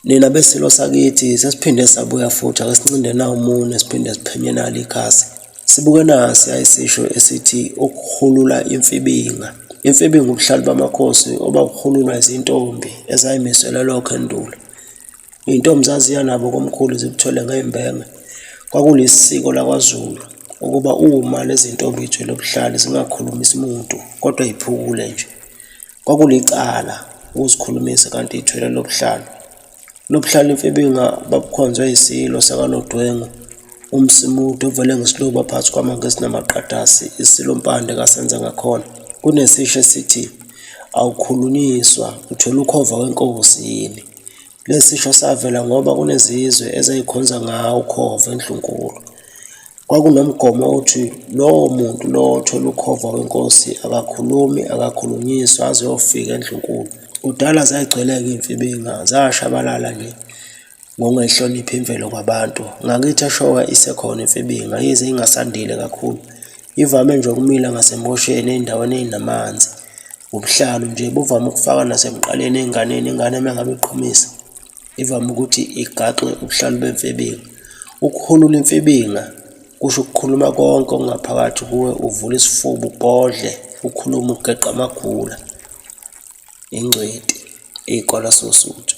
Nina beSilo sakithi sesiphinde sabuya futhi ake sincinde nawu umunwe siphinde siphenye nalo ikhasi. Sibuke nasi ayisisho esithi ukuhulula imfibinga. Imfibinga ubuhlalu bamakhosi obabuhululwa izintombi ezayimiselwe lokho endulo. Iy'ntombi zaziya nabo komkhulu zibuthwele ngey'mbenge. Kwakulisiko lakwaZulu ukuba uma lezi zintombi y'thwele ubuhlali zingakhulumisi muntu kodwa y'phukule nje. Kwakulicala ukuzikhulumisa kanti y'thwele lobuhlalu. Lobuhlalu imfibinga babukhonzwe yiSilo sakaNodwengu, uMsimude ovele ngesiluba phakathi kwamaNgisi namaQadasi, iSilo Mpande kaSenzangakhona. Kunesisho esithi awukhulunyiswa uthwele ukhova wenkosi yini. Lesi sisho savela ngoba kunezizwe ezayikhonza ngawo ukhova eNdlunkulu. Kwakunomgomo othi lowo muntu lowo othwele ukhova wenkosi akakhulumi akakhulunyiswa aze ayofika eNdlunkulu. Kudala zayigcwele-ke iy'mfibinga zashabalala nje ngokungayihloniphi imvelo kwabantu. Ngakithi eShowe isekhona imfibinga yize ingasandile kakhulu. Ivame nje ukumila ngasemhosheni ey'ndaweni ey'namanzi. Ubuhlalu nje buvame ukufaka nasemqaleni ey'nganeni, ingane uma ngabe iqhumisa ivame ukuthi igaxe ubuhlalu bemfibinga. Ukuhulula imfibinga kusho ukukhuluma konke okungaphakathi kuwe, uvule isifuba ubhodle, ukhulume ugeqe amagula. Ingcweti, iy'kwala soSuthu.